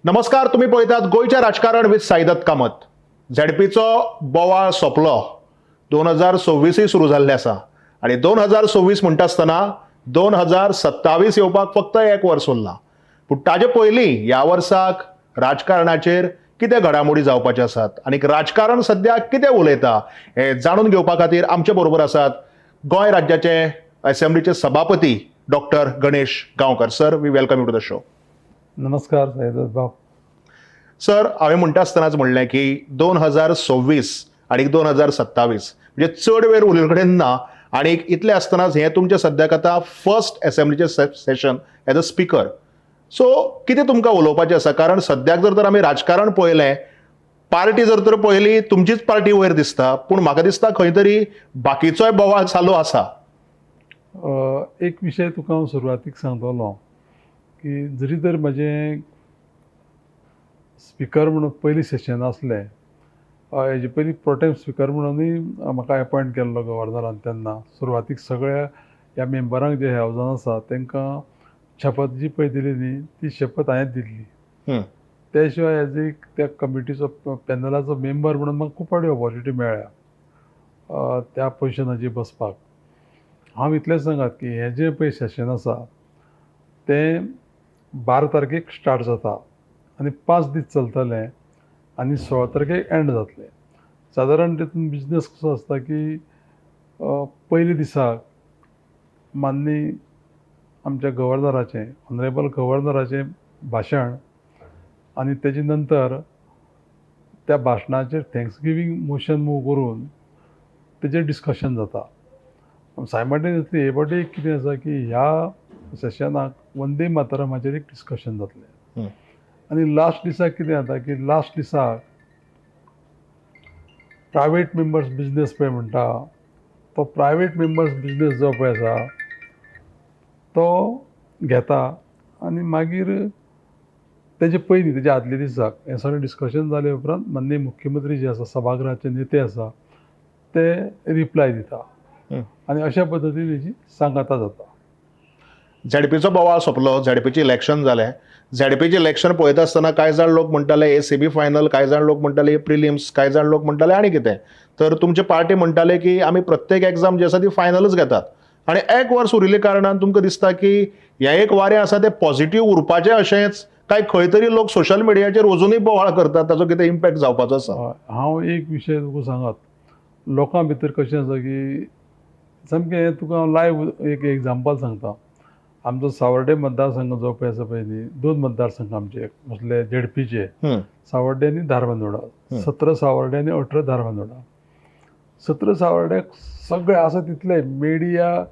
नमस्कार, तुम्ही पळयतात गोंयचें राजकारण विथ साईदत्त कामत. झेडपीचो बोवाळ सोंपलो. 2026य सुरू जाल्लें आसा आनी 2026 म्हणटा आसतना 2027 येवपाक फक्त एक वर्स उरलां. पूण ताजे पयलीं ह्या वर्साक राजकारणाचेर कितें घडामोडी जावपाच्यो आसात आनी राजकारण सद्याक कितें उलयता हें जाणून घेवपा खातीर आमचे बरोबर आसात गोंय राज्याचे असेंब्लीचे सभापती doctor Ganesh Gaonkar. Sir, we welcome you to the show. नमस्कार साईदत्त बाब. सर, हांवें म्हणटा आसतनाच म्हणलें की 2026 आनी 2027 म्हणजे चड वेळ उरिल्ले कडेन ना आनी इतलें आसतनाच हें तुमचें सद्याक आतां first एसेंब्लीचें session as a speaker, so कितें तुमकां उलोवपाचें आसा? कारण सद्याक जर तर आमी राजकारण पळयलें, पार्टी जर तर पळयली, तुमचीच पार्टी वयर दिसता, पूण म्हाका दिसता खंय तरी बाकीचोय बोवाळ चालू आसा. एक विशय तुका हांव सुरवातीक सांगतलो की जरी तर म्हजें स्पिकर म्हणून पयलीं सेशन आसलें, हेजे पयलीं प्रोटेम स्पिकर म्हणूनय म्हाका एपॉयंट केल्लो गव्हर्नरान. तेन्ना सुरवातीक सगळ्या ह्या मेंबरांक जे हावजान आसा तांकां शपथ जी पळय दिली न्ही, ती शपथ हांवें दिल्ली. त्या शिवाय एज एक त्या कमिटीचो, पॅनलाचो मेंबर म्हणून म्हाका खूब फावटी ऑपॉर्च्युनिटी मेळ्ळ्या त्या पोजिशनाचेर बसपाक. हांव इतलेंच सांगात की हें जें पळय सेशन आसा तें 12 तारखेक स्टार्ट जाता आनी 5 दीस चलतलें आनी 16 तारखेक एंड जातलें. सादारण तितून बिजनस कसो आसता की पयले दिसाक माननीय आमच्या गव्हर्नराचें, ऑनरेबल गव्हर्नराचें भाशण आनी तेजे नंतर त्या भाशणाचेर thanks giving motion move करून तेजेर डिस्कशन जाता. सायमल्टेनियसली हे फावटी एक कितें आसा की ह्या सेशनाक वंदे मातरमाचेर एक डिस्कशन जातलें. आनी लास्ट दिसाक कितें जाता की लास्ट दिसाक प्रायवेट मेंबर्स बिजनस पळय म्हणटा, तो प्रायवेट मेंबर्स बिजनस जो पळय आसा तो घेता आनी मागीर तेजे पयलीं, तेजे आदल्या दिसाक हें सगळें डिस्कशन जाले उपरांत माननीय मुख्यमंत्री जे आसा, सभागृहाचे नेते आसा, ते रिप्लाय दिता. आनी अशा पद्दतीन तेजी सांगाता जाता. झेडपीचो बोवाळ सोंपलो, झेडपीचें इलेक्शन जालें. झेडपीचें इलेक्शन पळयता आसतना कांय जाण लोक म्हणटाले हे सेमी फायनल, कांय जाण लोक म्हणटाले हे प्रिलिम्स, कांय जाण लोक म्हणटाले आनी कितें. तर तुमचे पार्टी म्हणटाले की आमी प्रत्येक एग्जाम जी आसा ती फायनलच घेतात. आनी एक वर्स उरिल्ले कारणान तुमकां दिसता की हें एक वारें आसा तें पॉझिटीव उरपाचें अशेंच, काय खंय तरी लोक सोशल मिडियाचेर अजुनूय बोवाळ करतात, ताचो कितें इम्पॅक्ट जावपाचो आसा? हय, हांव एक विशय तुका सांगात, लोकां भितर कशें आसा की सामकें तुका हांव लायव एक एग्जाम्पल सांगता. आमचो सावर्डे मतदारसंघ जो पळय आसा पळय न्ही, दोन मतदारसंघ आमचे म्हटले झेडपीचे, सावर्डे आनी धारबांदोडा. 17 सावर्डे आनी 18 धारबांदोडा. 17 सावर्ड्याक सगळे आसा तितले मिडिया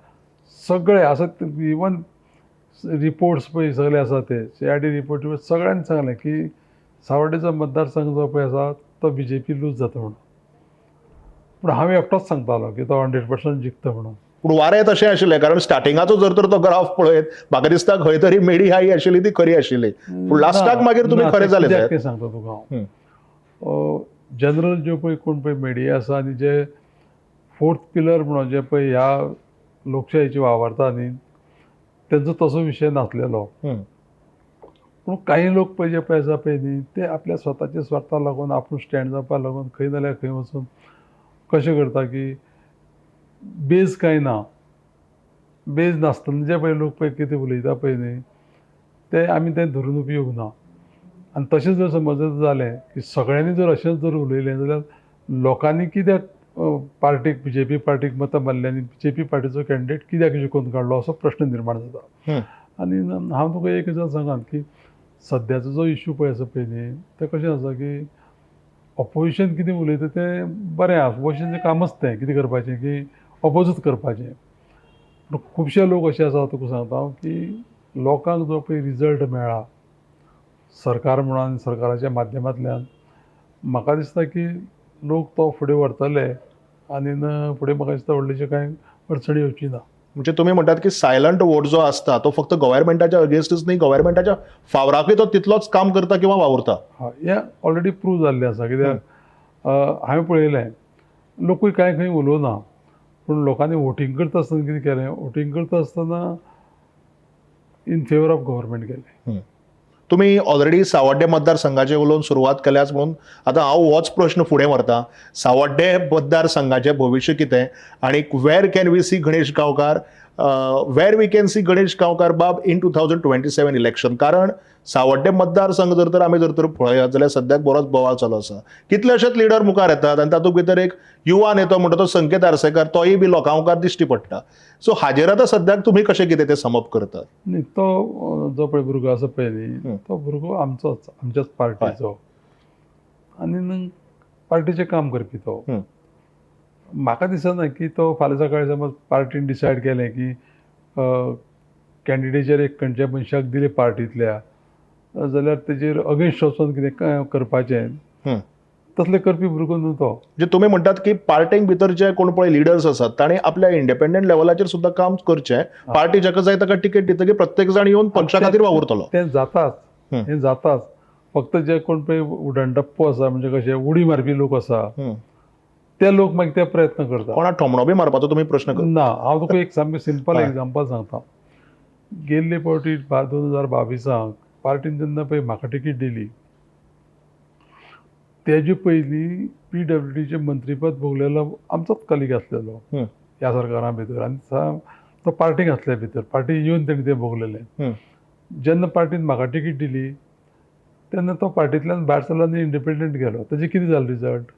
सगळे आसा, इवन रिपोर्ट्स पळय सगळे आसा ते सीआयडी रिपोर्ट, सगळ्यांनी सांगलें की सावर्डेचो मतदारसंघ जो पळय आसा तो बीजेपी लूज जाता म्हणून. पूण हांव एकटोच सांगतालो की तो 100% जिखता म्हणून. पूण वारें तशें आशिल्लें, कारण स्टार्टिंगाचो जर तर तो ग्राफ पळयत, म्हाका दिसता खंय तरी मिडिया ही आशिल्ली ती खरी आशिल्ली, पूण लास्टाक मागीर तुमी ना, खरें तें जालें कित्याक साहेब. तें सांगता तुका हांव. जनरल ज्यो पळय कोण पळय मिडिया आसा आनी जे फोर्थ पिलर म्हणून जे पळय ह्या लोकशायेची वावरता न्ही, तेंचो तसो विशय नासलेलो. पूण काही लोक पळय जे पळय आसा पळय न्ही, ते आपल्या स्वताच्या स्वार्थाक लागून, आपूण स्टँड जावपाक लागून खंय नाल्यार खंय वचून कशें करता की बेज कांय ना. बेज नासतना जे पळय लोक पळय कितें उलयता पळय न्ही, ते आमी तें धरून उपयोग ना. आनी तशें जर समज जर जालें की सगळ्यांनी जर अशेंच जर उलयलें जाल्यार लोकांनी कित्याक पार्टीक, बीजेपी पार्टीक मतां मारली आनी बीजेपी पार्टीचो कॅन्डिडेट कित्याक जिखोवन काडलो असो प्रश्न निर्माण जाता. आनी हांव तुका एक गजाल सांगात की सद्याचो जो इशू पळय आसा पळय न्ही, तें कशें आसा की ऑपोजिशन कितें उलयता तें बरें आसा. ऑपोजिशनचें कामच तें कितें करपाचें की ऑपोजूच करपाचें. पूण खुबशे लोक अशे आसा, तुका सांगता हांव की लोकांक जो पळय रिजल्ट मेळ्ळा सरकार म्हणून आनी सरकाराच्या माध्यमांतल्यान, म्हाका दिसता की लोक तो फुडें व्हरतले आनी फुडें म्हाका दिसता व्हडलेशें कांय अडचणी येवची ना. म्हणजे तुमी म्हणटात की सायलंट वोट जो आसता तो फक्त गव्हर्मेंटाच्या अगेन्स्टच न्ही, गव्हर्मेंटाच्या फावराकूय तो तितलोच काम करता किंवा वावुरता. हय, हें ऑलरेडी प्रूव जाल्लें आसा. कित्याक हांवें पळयलें, लोकूय कांय खंय उलोवना, पूण लोकांनी वोटींग करता आसतना कितें केलें, वोटींग करता आसतना इन फेवर ऑफ गव्हर्मेंट केलें. तुमी ऑलरेडी सावड्डे मतदारसंघाचे उलोवन सुरवात केल्याच म्हणून आतां हांव होच प्रश्न फुडें व्हरता. सावड्डे मतदारसंघाचें भविश्य कितें आनी where can we see Ganesh Gaonkar, where we can see Ganesh Gaonkar बाब इन 2027 इलेक्शन? कारण सावड्डे मतदारसंघ जर तर आमी जर तर पळयत जाल्यार सद्याक बरोच बोवाळ चालू आसा. कितलेशेच लिडर मुखार येतात आनी तातूंत भितर एक युवा नेतो म्हणटा तो संकेत आर्सेकर, तोय बी लोकां मुखार दिश्टी पडटा. सो हाजेर आतां सद्याक तुमी कशें कितें तें समप करतात? न्ही, तो जो पळय भुरगो आसा पळय न्ही, तो भुरगो आमचोच, आमच्याच पार्टीचो आनी पार्टीचें काम करपी तो. म्हाका दिसना की तो फाल्यां सकाळीं समज पार्टीन डिसायड केलें की कॅन्डिडेचर एक खंयच्या मनशाक दिले पार्टींतल्या जाल्यार तेजेर अगेन्स्ट वचोन कितें करपाचें, तसलें करपी भुरगो न्हू तो. म्हणजे तुमी म्हणटात की पार्टीक भितर जे कोण पळय लिडर्स आसात तांणी आपल्या इंडिपेंडंट लेवलाचेर सुद्दां काम करचें. पार्टी जाका जाय ताका तिकेट दितकीर प्रत्येक जाण येवन पक्षा खातीर वावुरतलो. तें जाताच, हें जाताच. फक्त जे कोण पळय उडणटप्पो आसा, म्हणजे कशे उडी मारपी लोक आसा, ते लोक मागीर ते प्रयत्न करता. कोणा ठोमणो बी मारपाचो तुमी प्रश्न कर ना, हांव तुका एक सामकें सिंपल एग्जाम्पल सांगता. गेल्ले फावटी 2022 पार्टीन जेन्ना पळय म्हाका तिकीट दिली, तेजे पयलीं पीडब्ल्यूडीचें मंत्रीपद भोगलेलो आमचोच कलीग आसलेलो ह्या सरकारा भितर, आनी तो पार्टीक आसले भितर, पार्टी येवन तेणें तें भोगलेलें. जेन्ना पार्टीन म्हाका तिकीट दिली तेन्ना तो पार्टींतल्यान भायर सरलो आनी इंडिपेंडंट गेलो. तेजें कितें जालें रिजल्ट,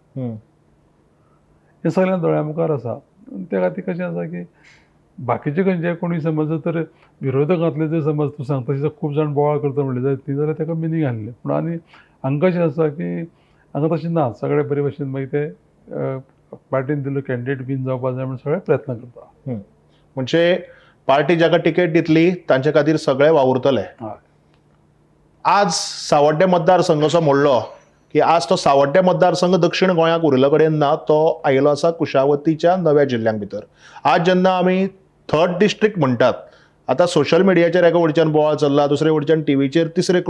हें सगळ्यां दोळ्यां मुखार आसा. त्या खातीर कशें आसा की बाकीचे खंयचे कोणूय समज तर विरोधकांतले जर समज तूं सांगता तशें खूब जाण बोवाळ करता म्हणलें जायत न्ही, जाल्यार ताका मिनींग आसलें. पूण आनी हांगा कशें आसा की हांगा तशें ना, सगळे बरे भशेन मागीर ते पार्टीन दिल्लो कॅन्डिडेट बीन जावपा जाय म्हूण सगळे प्रयत्न करता. म्हणजे पार्टी जाका तिकेट दितली तांचे खातीर सगळे वावुरतले. आज सावड्डे मतदारसंघ असो म्हणलो की आज तो सावड्डे मतदारसंघ दक्षिण गोंयाक उरिल्लो कडेन ना, तो आयिल्लो आसा कुशावतीच्या नव्या जिल्ल्यांक भितर. आज जेन्ना आमी थर्ड डिस्ट्रिक्ट म्हणटात, आतां सोशल मिडियाचेर एका वटच्यान बोवाळ चल्ला, दुसरे वटच्यान टिवीचेर तिसरे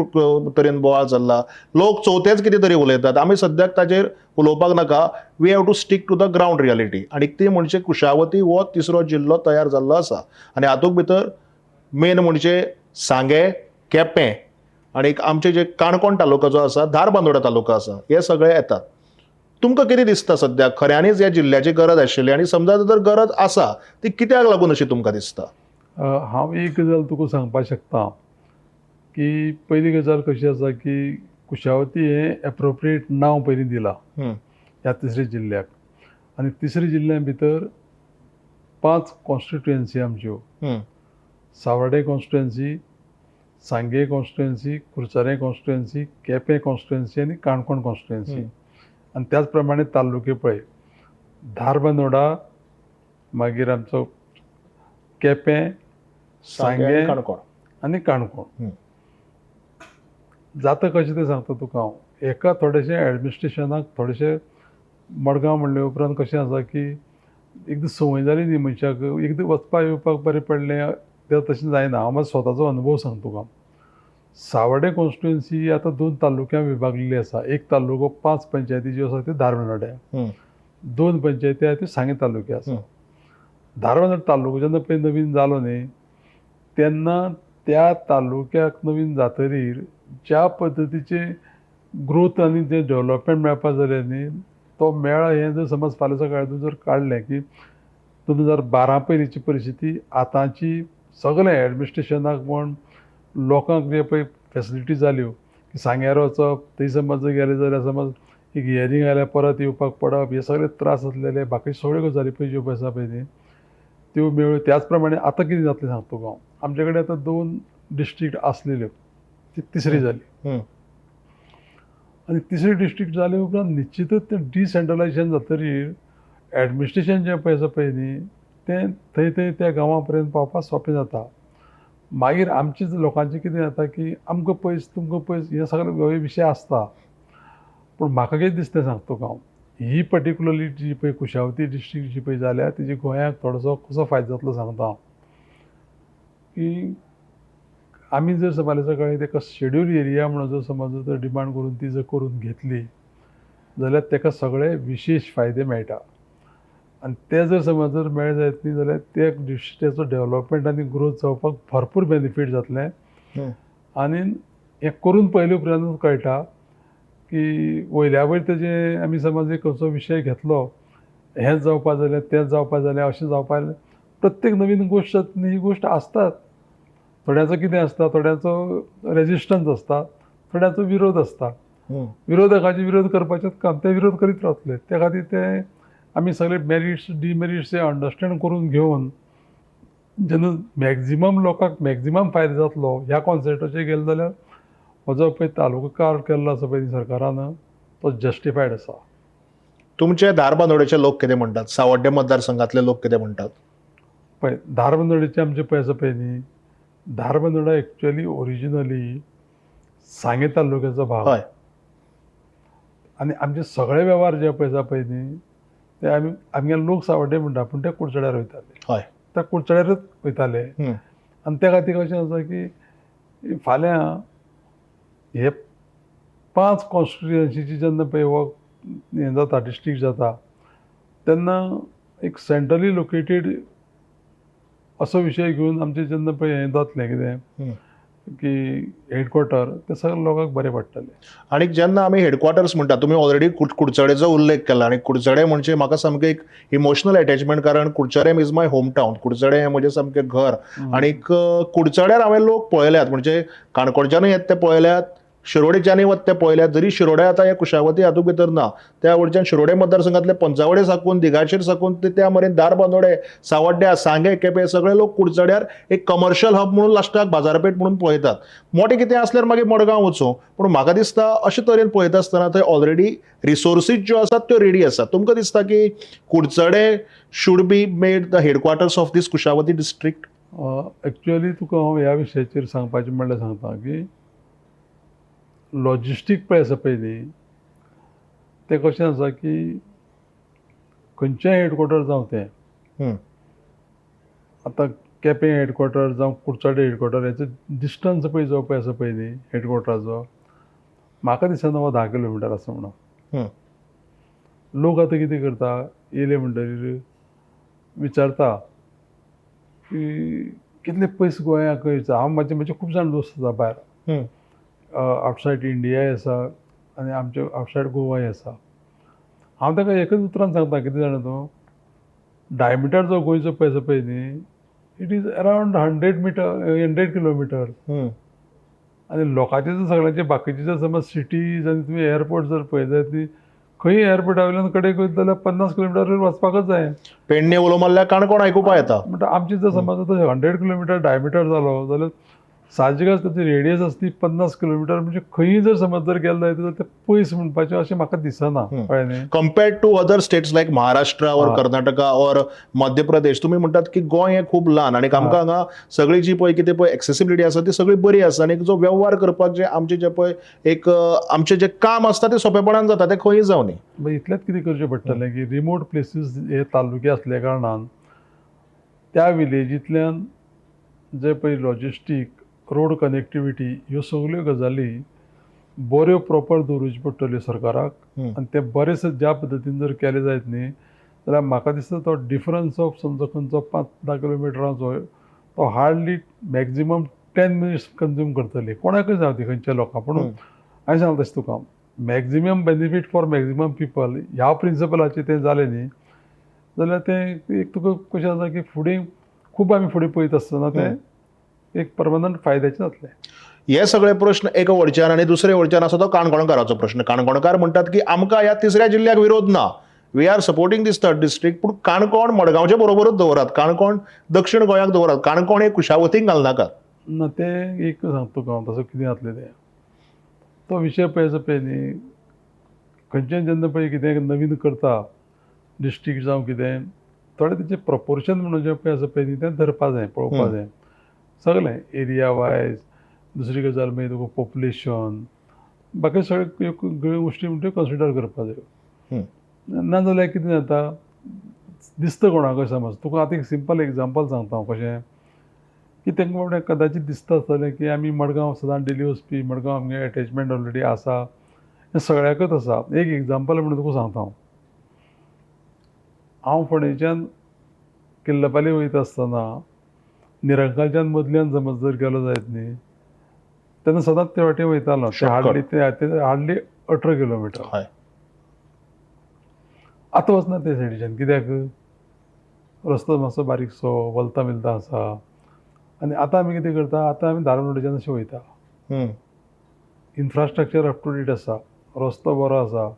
तरेन बोवाळ चल्ला, लोक चवथेच कितें तरी उलयतात. आमी सद्याक ताचेर उलोवपाक नाका. We have to stick to the ground reality. आनी ती म्हणजे कुशावती हो तिसरो जिल्लो तयार जाल्लो आसा आनी हातूंत भितर मेन म्हणजे सांगें, केपें आनी आमचे जे काणकोण तालुका जो आसा, धारबांदोडा तालुका आसा, हे सगळे येतात. तुमकां कितें दिसता सद्याक खऱ्यांनीच ह्या जिल्ल्याची गरज आशिल्ली आनी समजा जर गरज आसा ती कित्याक लागून अशी तुमकां दिसता? हांव एक गजाल तुका सांगपाक शकता की पयली गजाल कशी आसा की कुशावती हें एप्रोप्रिएट नांव पयलीं दिलां ह्या तिसऱ्या जिल्ल्याक, आनी तिसऱ्या जिल्ल्या भितर 5 कॉन्स्टिट्युएन्सी आमच्यो, Savarde constituency, Sanguem constituency, Curchorem constituency, Quepem constituency आनी काणकोण कॉन्स्टिट्युएन्सी. आनी त्याच प्रमाणे तालुके पळय, धारबांदोडा, मागीर आमचो केपें, सांगें, काणकोण आनी काणकोण. जाता कशें तें सांगता तुका हांव. एका थोडेशें एडमिनिस्ट्रेशनाक थोडेशें मडगांव म्हणले उपरांत कशें आसा की एकदां संवय जाली न्ही मनशाक, एकदां वचपा येवपाक बरें पडलें तें तशें जायना. हांव म्हाजो स्वताचो अनुभव सांगता तुका. सावर्डे कॉन्स्टिट्युएन्सी आतां 2 तालुक्यां विभागलेली आसा. एक तालुको 5 पंचायती ज्यो आसा त्यो धारबांदोड्या, 2 पंचायती आसा त्यो सांगें तालुक्या आसा. धारबांदोडा तालुको जेन्ना पळय नवीन जालो न्ही तेन्ना त्या तालुक्याक नवीन जातरीर ज्या पद्दतीचे ग्रोथ आनी जें डेवलपमेंट मेळपा जालें न्ही तो मेळ्ळा. हें जर समज फाल्यां सकाळीं तूं जर काडलें की 2012 पयलींची परिस्थिती आतांची सगळें एडमिनिस्ट्रेशनाक म्हण लोकांक जे पळय फेसिलिटी जाल्यो की सांग्यार वचप, थंय समज जर गेले जाल्यार समज एक हियरींग आयल्यार परत येवपाक पडप, हे सगळे त्रास आसलेले. बाकी सगळ्यो गजाली पळय ज्यो आसा पळय न्ही त्यो मेळ्ळ्यो. त्याच प्रमाणे आतां कितें जातलें सांगता तुका हांव. आमचे कडेन आतां 2 डिस्ट्रिक्ट आसलेल्यो, ती तिसरी जाली. आनी तिसरी डिस्ट्रिक्ट जाले उपरांत निश्चितच तें डिसेंट्रलायजेशन जातरीर एडमिनिस्ट्रेशन जें पळय आसा पळय न्ही तें थंय थंय त्या गांवां पर्यंत पावपाक सोंपें जाता. मागीर आमचेच लोकांचें कितें जाता की आमकां पयस तुमकां पयस हे सगळे विशय आसता. पूण म्हाका कितें दिसता सांगता तुका हांव, ही पर्टिकुलरली जी पळय कुशावती डिस्ट्रिक्ट जी पळय जाल्या तेजी गोंयाक थोडोसो कसो फायदो जातलो सांगता हांव की आमी जर फाल्यां सकाळीं ताका शेड्यूल एरिया म्हणून जर समज जर डिमांड करून ती जर करून घेतली जाल्यार ताका सगळे विशेश फायदे मेळटा. आनी ते जर समज जर मेळ्ळे जायत न्ही जाल्यार ते डिस्ट्रिक्टाचो डेवलपमेंट आनी ग्रोथ जावपाक भरपूर बेनिफीट जातलें. आनी हें करून पळयले उपरांतूच कळटा की वयल्या वयर तेजें आमी समज एक खंयचो विशय घेतलो, हेंच जावपा जालें, तेंच जावपा जालें, अशें जावपा जालें, प्रत्येक नवीन गोश्ट ही गोश्ट आसताच. थोड्यांचो कितें आसता, थोड्यांचो रेजिस्टन्स आसता, थोड्यांचो विरोध आसता. विरोधकाचे विरोध करपाचेच काम, ते विरोध करीत रावतले. त्या खातीर ते आमी सगळे मॅरिट्स डिमॅरिट्स हे अंडरस्टँड करून घेवन जेन्ना मॅक्झिमम लोकांक मॅक्झिमम फायदो जातलो ह्या कॉन्सेप्टाचेर गेले जाल्यार हो जो पळय तालुको कार्व केल्लो आसा पळय सरकारान तो जस्टिफायड आसा. तुमचे धारबांदोडेचे लोक कितें म्हणटात, सावड्डे मतदारसंघातले लोक कितें म्हणटात? पळय, धारबांदोडेचे आमचे पळय आसा पळय न्ही, धारबांदोडा एक्चुअली ओरिजिनली सांगें तालुक्याचो भाग. आनी आमचे सगळे वेव्हार जे पळय आसा पळय न्ही ते आमी आमगे लोक सावड्डे म्हणटा, पूण ते कुडचड्यार वयताले. त्या कुडचड्यारूच वयताले. आनी त्या खातीर कशें आसा की फाल्यां हे 5 कॉन्स्टिट्युयन्सीची जेन्ना पळय हो हें जाता, डिस्ट्रिक्ट जाता, तेन्ना एक सेंट्रली लोकेटेड असो विशय घेवन आमचें जेन्ना पळय हें जातलें कितें की हेडक्वॉर्टर, तें सगळें लोकांक बरें पडटलें. आनी जेन्ना आमी हेडक्वॉर्टर्स म्हणटा, तुमी ऑलरेडी कुडचडेचो उल्लेख केला आनी कुडचडे म्हणजे म्हाका सामकें एक इमोशनल एटॅचमेंट, कारण Curchorem is my home town. Curchorem हें म्हजें सामकें घर आनीक कुडचड्यार हांवें लोक पळयल्यात, म्हणजे काणकोणच्यानूय येत ते पळयल्यात, शिरोडेच्यानूय वत ते पळयल्यात. जरी शिरोडे आतां हे कुशावती हातूंत भितर ना, त्या वटच्यान शिरोडे मतदारसंघातले पंचावडे साकून दिगाचेर साकून ते त्या मेरेन धारबांदोडे, सावड्ड्या, सांगे, केपें सगळे लोक कुडचड्यार एक कमर्शियल हब म्हणून लास्टाक बाजारपेठ म्हणून पळयतात. मोटें कितें आसल्यार मागीर मडगांव वचूं, पूण म्हाका दिसता अशे तरेन पळयता आसतना थंय ऑलरेडी रिसोर्सीस ज्यो आसात त्यो रेडी आसात. तुमकां दिसता की Curchorem should be made the headquarters of this Kushavati district? Actually तुका हांव ह्या विशयाचेर सांगपाचें म्हणल्यार सांगता की लॉजिस्टीक पळय आसा पळय न्ही, तें कशें आसा की खंयचेंय हेडक्वॉर्टर जावं तें, आतां केपें हेडक्वॉर्टर जावं कुडचडे हेडक्वॉर्टर, हेचो डिस्टन्स पळय जो पळय आसा पळय न्ही हेडक्वॉर्टराचो, म्हाका दिसना हो 10 किलोमिटर आसा म्हणून. लोक आतां कितें करता, येयले म्हणटरीर विचारता की कितले पयस गोंयाक खंय. हांव म्हाजे म्हजे खूब जाण दोस्त आसा भायर, आवटसायड इंडियाय आसा आनी आमचे आवटसायड गोवाय आसा. हांव ताका एकच उतरान सांगता, कितें जाणा तूं, डायमिटर जो गोंयचो पळय आसा पळय न्ही, it is around 100 meter, 100 kilometer. आनी लोकांचे जर सगळ्यांचे बाकीचे जर समज सिटीज आनी तुमी एअरपोर्ट जर पळयत जाल्यार ती खंय एअरपोर्टा वयल्यान कडेक वयता जाल्यार 50 किलोमिटर वचपाकच जाय. पेडणे उलो मारल्यार काणकोण आयकुपा येता. म्हणटा आमची जर समज आतां 100 किलोमिटर डायमिटर जालो जाल्यार साहजिकच ताची रेडियस आसती 50 किलोमिटर, म्हणजे खंयी जर समज जर गेले जायत जाल्यार ते पयस म्हणपाचें अशें म्हाका दिसना, कळ्ळें न्ही. Compared to other states like Maharashtra or Karnataka or Madhya Pradesh, तुम्ही म्हणटात की गोंय हें खूब ल्हान आनी आमकां हांगा सगळी जी पळय कितें पळय एक्सेसिबिलिटी आसा ती सगळी बरी आसा आनी जो वेव्हार करपाक जे आमचे जे पळय एक आमचें जें काम आसता तें सोंपेपणान जाता, तें खंयूय जावं न्ही. मागीर इतलेंच कितें करचें पडटलें की रिमोट प्लेसीस हे तालुके आसल्या कारणान त्या विलेजींतल्यान जे पळय लॉजिस्टीक, रोड कनेक्टिविटी ह्यो सगल्यो गजाली बऱ्यो प्रोपर दवरुच्यो पडटल्यो सरकाराक. आनी ते बरे ज्या पद्दतीन जर केले जायत न्ही जाल्यार म्हाका दिसता तो डिफरन्स ऑफ समजा खंयचो 5-10 किलोमिटरांचो तो हार्डली मॅक्झिमम 10 मिनिट्स कंज्यूम करतली कोणाकय जावं ती खंयच्या लोकांक. पूण हांवें सांगता तशें तुका maximum benefit for maximum people ह्या प्रिंसिपलाचेर तें जालें न्ही जाल्यार तें एक तुका कशें आसा की फुडें खूब आमी फुडें पळयत आसतना तें एक परमनंट फायद्याचें जातलें. हे सगळे प्रश्न एका वडच्यान आनी दुसरे वडच्यान आसा तो काणकोणकाराचो प्रश्न. काणकोणकार म्हणटात की आमकां ह्या तिसऱ्या जिल्ल्याक विरोध ना, we are supporting this third district, पूण काणकोण मडगांवचे बरोबरूच दवरात, काणकोण दक्षिण गोंयाक दवरात, काणकोण हे कुशावतीक घालनाकात. ना तें एक सांगता तुका हांव तसो कितें जातलें तें, तो विशय पळय आसा पळय न्ही, खंयचें जेन्ना पळय कितें नवीन करता डिस्ट्रिक्ट जावं कितें, थोडें तेचें प्रपोर्शन म्हणून जें पळय आसा पळय न्ही तें धरपा जाय, पळोवपा जाय सगळें एरिया वायज. दुसरी गजाल मागीर तुका पॉप्युलेशन, बाकी सगळ्यो गोश्टी म्हणटा कन्सिडर करपा जायो. ना जाल्यार कितें जाता दिसता कोणाकय समज तुका आतां एक सिंपल एग्जाम्पल सांगता हांव, कशें की तांकां बाबड्यांक कदाचीत दिसता आसतलें की आमी मडगांव सदांच डेली वचपी, मडगांव आमगे एटेचमेंट ऑलरेडी आसा, हें सगळ्याकच आसा. एक एग्जाम्पल म्हणून तुका सांगता हांव, हांव फोंडेच्यान किल्लपाली वयता आसतना निरंकालच्यान मदल्यान समज जर गेलो जायत न्ही तेन्ना सदांच ते वाटेन वयतालो. ते हार्डली ते हार्डली 18 किलोमिटर. हय. आतां वचना ते सायडीच्यान, कित्याक रस्तो मातसो बारीकसो वलता मिलता आसा. आनी आतां आमी कितें करता, आतां आमी धारबांदोडेच्यान अशें वयता. इन्फ्रास्ट्रक्चर अप टू डेट आसा, रस्तो बरो आसा,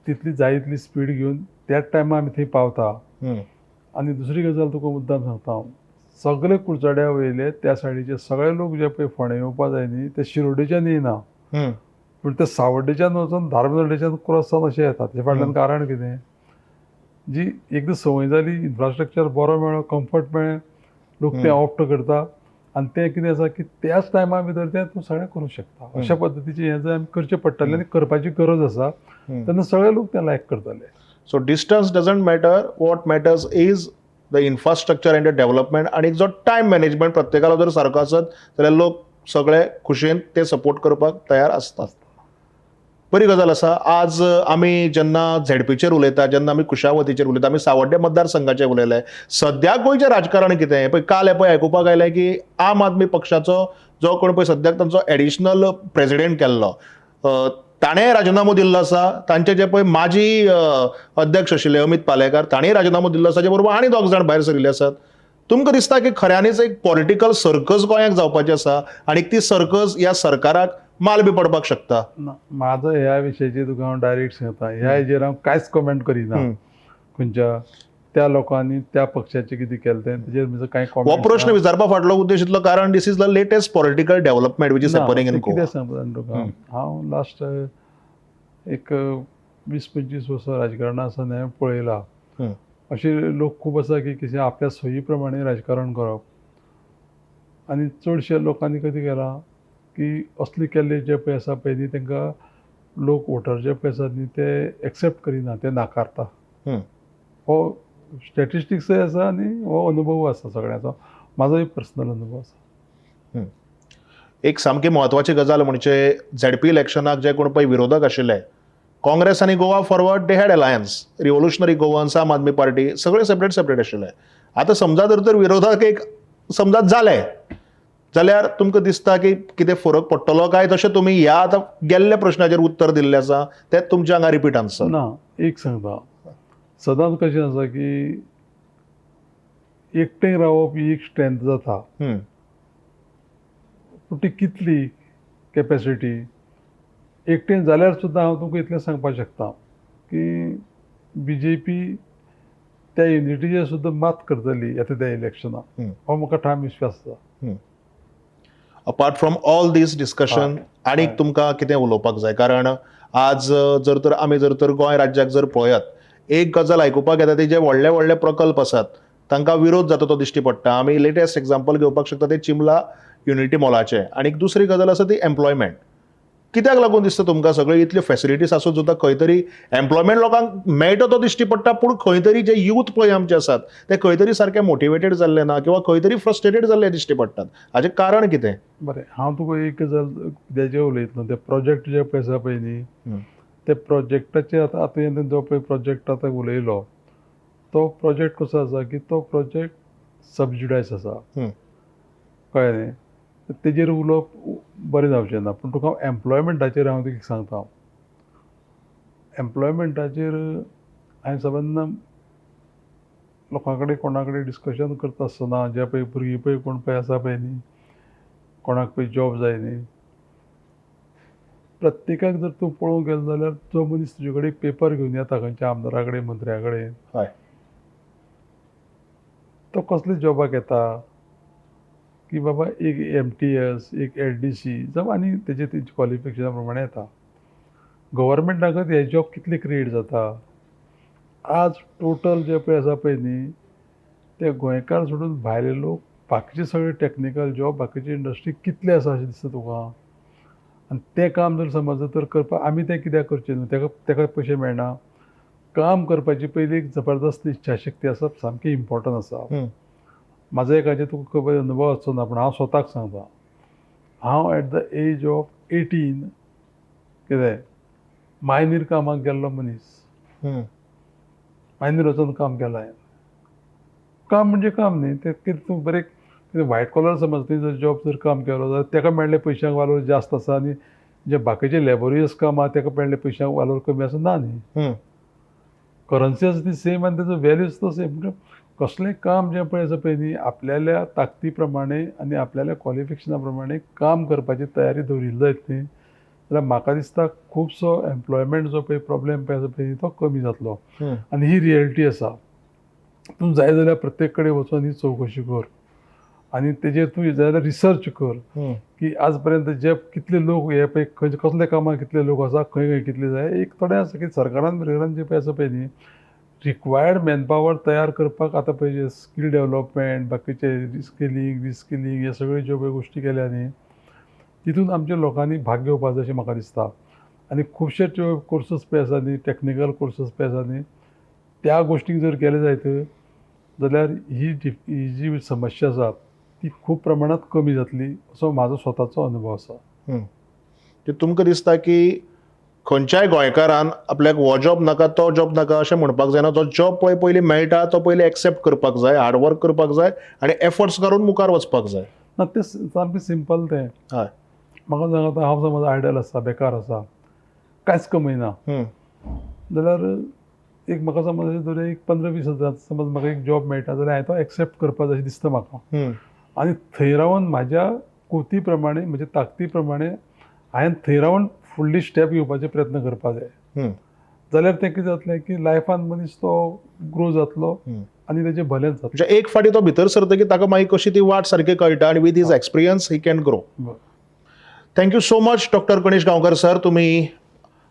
तितली जाय तितली स्पीड घेवन त्याच टायमार आमी थंय पावता. आनी दुसरी गजाल तुका मुद्दाम सांगता हांव, सगळे कुडचड्या वयले त्या सायडीचे सगळे लोक जे पळय फोंडें येवपा जाय न्ही ते शिरोडेच्यान येयना, पूण ते सावड्डेच्यान वचून धारबांदोडेच्यान क्रॉस जावन अशें येता. तेजे फाटल्यान कारण कितें, जी एकदां संवय जाली, इन्फ्रास्ट्रक्चर बरो मेळ्ळो, कम्फर्ट मेळ्ळें, लोक तें ऑप्ट करता. आनी तें कितें आसा की त्याच टायमा भितर तें तूं सगळें करूंक शकता. अशा पद्दतीचें हें जर आमी करचें पडटलें आनी करपाची गरज आसा, तेन्ना सगळे लोक तें लायक करतले. So distance doesn't matter, what matters is the infrastructure and the development आनी जो टायम मॅनेजमेंट प्रत्येकालो जर सारको आसत जाल्यार लोक सगळे खुशयेन ते सपोर्ट करपाक तयार आसतात. बरी गजाल आसा. आज आमी जेन्ना झेडपीचेर उलयता, जेन्ना आमी कुशावतीचेर उलयता, आमी सावड्डे मतदारसंघाचेर उलयले, सद्या गोंयचें राजकारण कितें पळय, काल हें पळय आयकुपाक आयलें की आम आदमी पक्षाचो जो कोण पळय सद्याक तांचो एडिशनल प्रेजिडेंट केल्लो ताणें राजिनामो दिल्लो आसा. तांचे जे पळय माजी अध्यक्ष आशिल्ले अमित पालेकार ताणें राजिनामो दिल्लो आसा. ताचे बरोबर आनी दोग जाण भायर सरिल्ले आसात. तुमकां दिसता की खऱ्यांनीच एक पॉलिटिकल सर्कस गोंयाक जावपाची आसा आनी ती सर्कस ह्या सरकाराक माल बी पडपाक शकता? ना, म्हाजो ह्या विशयाचेर तुका हांव डायरेक्ट सांगता, ह्या हेजेर हांव कांयच कमेंट करिना. खंयच्या त्या लोकांनी त्या पक्षाचें कितें केलें तें तेजेर म्हजो कांय हो प्रश्न विचारपा फाटलो उद्देश इतलो कारण this is the latest political development which is happening in कितें गोवा. सांगता तुका, हांव लास्ट एक 20-25 वर्सां राजकारणां आसा न्ही हांवें पळयलां. अशे लोक खूब आसा की कितें आपल्या सोयी प्रमाणे राजकारण करप, आनी चडशे लोकांनी कितें केलां की असले केल्ले जे पळय आसा पळय न्ही तांकां लोक वोटर जे पळय आसात न्ही ते एक्सेप्ट करिना, ते नाकारता. हो स्टॅटिस्टिक्सय आसा आनी हो अनुभव आसा सगळ्यांचो, म्हाजोय पर्सनल अनुभव आसा. एक सामकी म्हत्वाची गजाल म्हणजे झेडपी इलेक्शनाक जे कोण पळय विरोधक आशिल्ले, काँग्रेस आनी Goa forward they had alliance, revolutionary Goans, Aam Aadmi party सगळे सेपरेट सेपरेट आशिल्ले. आतां समजा जर तर विरोधक एक समजा जाले जाल्यार तुमकां दिसता की कितें फरक पडटलो काय तशें तुमी ह्या आतां गेल्ल्या प्रश्नाचेर उत्तर दिल्लें आसा तें तुमच्या हांगा रिपीट आन्सर? ना, एक सांगता, सदांच कशें आसा की एकटें रावप ही एक स्ट्रेंथ जाता, पूण ती कितली कॅपेसिटी एकटें जाल्यार सुद्दां हांव तुमकां इतलें सांगपाक शकता की बीजेपी त्या युनिटीचेर सुद्दां मात करतली येता त्या इलेक्शनाक, हो म्हाका ठाम विश्वास आसा. Apart from all these discussion आनीक तुमकां कितें उलोवपाक जाय? कारण आज जर तर आमी जर तर गोंय राज्याक जर पळयात, एक गजाल आयकुपाक येता ती जे व्हडले व्हडले प्रकल्प आसात तांकां विरोध जाता तो दिश्टी पडटा. आमी लेटेस्ट एग्जाम्पल घेवपाक शकता ते चिमला युनिटी मॉलाचे. आनी दुसरी गजाल आसा ती एम्प्लॉयमेंट. कित्याक लागून दिसता तुमकां सगळे इतल्यो फेसिलिटीज आसून सुद्दां खंय तरी एम्प्लॉयमेंट लोकांक मेळटा तो दिश्टी पडटा, पूण खंय तरी जे यूथ पळय आमचे आसात ते खंय तरी सारके मोटिवेटेड जाल्ले ना किंवा खंय तरी फ्रस्ट्रेटेड जाल्ले दिश्टी पडटात. हाचें कारण कितें? बरें, हांव तुका एक गजाल कित्याचेर उलयतलो, ते प्रोजेक्ट जे पळय आसा पळय न्ही ते प्रोजेक्टाचे आतां आतां जो पळय प्रोजेक्ट आतां उलयलो तो प्रोजेक्ट कसो आसा की तो प्रोजेक्ट सबज्युडायज आसा, कळ्ळें न्ही, तेजेर उलोवप बरें जावचें ना. पूण तुका हांव एम्प्लॉयमेंटाचेर हांव तुका सांगता, एम्प्लॉयमेंटाचेर हांवें सबंद लोकां कडेन कोणा कडेन डिस्कशन करता आसतना जे पळय भुरगीं पळय कोण पळय आसा पळय न्ही कोणाक पळय जॉब जाय न्ही, प्रत्येकाक जर तूं पळोवंक गेलो जाल्यार जो मनीस तुजे कडेन पेपर घेवन येता खंयच्या आमदारा कडेन मंत्र्या कडेन, हय, तो कसले जॉबाक येता की बाबा एक MTS, एक LDC जावं आनी तेजे तेजे क्वॉलिफिकेशना प्रमाणे येता. गव्हर्मेंटाकच हे जॉब कितले क्रिएट जाता. आज टोटल जे पळय आसा पळय न्ही ते गोंयकार सोडून भायले लोक बाकीचे सगळे टॅक्निकल जॉब बाकीचे इंडस्ट्री कितले आसा अशें दिसता तुका. आनी तें काम जर समज तर करपाक आमी तें कित्याक करचें न्हू, तेका तेका पयशे मेळना. काम करपाची पयली एक जबरदस्त इच्छाशक्ती आसप सामकी इम्पॉर्टंट आसा. म्हाजो एकाचें तुका खबर अनुभव आसचो ना, पूण हांव स्वताक सांगता, हांव एट the age of 18 कितें मायनीर कामाक गेल्लो मनीस, मायनीर वचून काम केलां हांवें. काम म्हणजे काम न्ही, तें कितें तूं बरें कित्याक व्हायट कॉलर समज तुवें जर जॉब जर काम केलो जाल्यार ताका मेळ्ळे पयशांक वालोर जास्त आसा आनी जे बाकीचे लेबोरियस काम आहा ताका मेळ्ळे पयशांक वालोर कमी आसा ना न्ही. करन्सी आसा ती सेम आनी तेजो वेल्यू सुद्दां सेम. म्हणजे कसलें काम जें पळय आसा पळय न्ही, आपल्याल्या ताकदी प्रमाणे आनी आपल्याल्या क्वॉलिफिकेशना प्रमाणे काम करपाची तयारी दवरिल्ली जायत न्ही जाल्यार म्हाका दिसता खुबसो एम्प्लॉयमेंट जो पळय प्रॉब्लेम पळय आसा पळय न्ही तो कमी जातलो. आनी ही रियलिटी आसा. तूं जाय जाल्यार प्रत्येक कडेन वचून ही चवकशी कर आनी तेजेर तूं जाय जाल्यार रिसर्च कर की आज पर्यंत जे कितले लोक हे पळय खंय कसले कामाक कितले लोक आसा, खंय खंय कितले जाय. एक थोडें आसा की सरकारान बिरकारान जे पळय आसा पळय न्ही रिक्वायर्ड मॅनपावर तयार करपाक आतां पळय स्कील डेवलपमेंट, बाकीचे स्किलींग, रिस्किलींग हे सगळ्यो ज्यो पळय गोश्टी केल्या न्ही तितून आमच्या लोकांनी भाग घेवपाक जाय अशें म्हाका दिसता. आनी खुबशे त्यो कोर्सीस पळय आसा न्ही, टॅक्निकल कोर्सीस पळय आसा न्ही, त्या गोश्टींक जर गेले जायत जाल्यार ही जी समस्या आसा ती खूब प्रमाणांत कमी जातली असो म्हाजो स्वताचो अनुभव आसा. ते तुमकां दिसता की खंयच्याय गोंयकारान आपल्याक हो जॉब नाका तो जॉब नाका अशें म्हणपाक जायना. जो जॉब पळय पयलीं मेळटा तो पयलीं एक्सेप्ट करपाक जाय, हार्डवर्क करपाक जाय आनी एफर्ट्स करून मुखार वचपाक जाय. ना, तें सामकें सिंपल तें. म्हाका सांग आतां हांव समज आयडल आसा, बेकार आसा, कांयच कमयना जाल्यार एक म्हाका समज धर एक 15-20 हजार समज म्हाका एक जॉब मेळटा जाल्यार हांवें तो एक्सेप्ट करपाक जाय अशें दिसता म्हाका. आनी थंय रावन म्हाज्या कुवती प्रमाणे, म्हज्या ताकदी प्रमाणे हांवें थंय रावन फुडली स्टेप घेवपाचे प्रयत्न करपाक जाय. जाल्यार तें कितें जातलें की लायफान मनीस तो ग्रो जातलो आनी तेजें भलेंच जातलें. म्हणजे एक फावटी तो भितर सरतकीर ताका मागीर कशी ती वाट सारकी कळटा आनी with his experience he can grow. Thank you so much doctor Ganesh Gaonkar sir, तुमी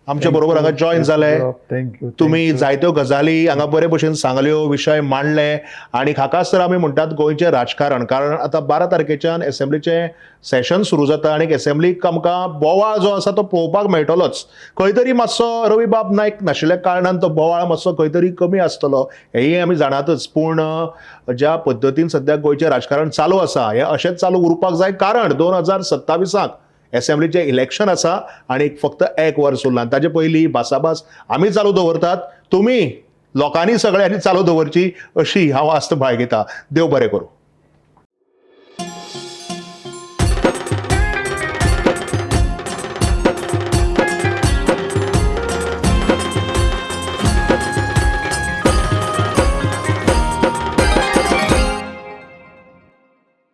आमच्या बरोबर हांगा जॉयन जाले. Thank you. तुमी जायत्यो गजाली हांगा बरे भशेन सांगल्यो, विशय मांडले आनी खास तर आमी म्हणटात गोंयचें राजकारण, कारण आतां 12 तारखेच्यान एसेंब्लीचें सेशन सुरू जाता आनी एसेंब्लीक आमकां बोवाळ जो आसा तो पळोवपाक मेळटलोच. खंय तरी मातसो रवीबाब नायक नाशिल्ल्या कारणान तो बोवाळ मातसो खंय तरी कमी आसतलो हेंय आमी जाणातच, पूण ज्या पद्दतीन सद्या गोंयचें राजकारण चालू आसा हें अशेंच चालू उरपाक जाय, कारण 2027 एसेंब्लीचें इलेक्शन आसा आनी फक्त एक वर्स उरलां. ताजे पयलीं भासाभास आमी चालू दवरतात, तुमी लोकांनी सगळ्यांनी चालू दवरची अशी हांव आस्त बाळगितां. देव बरें करूं.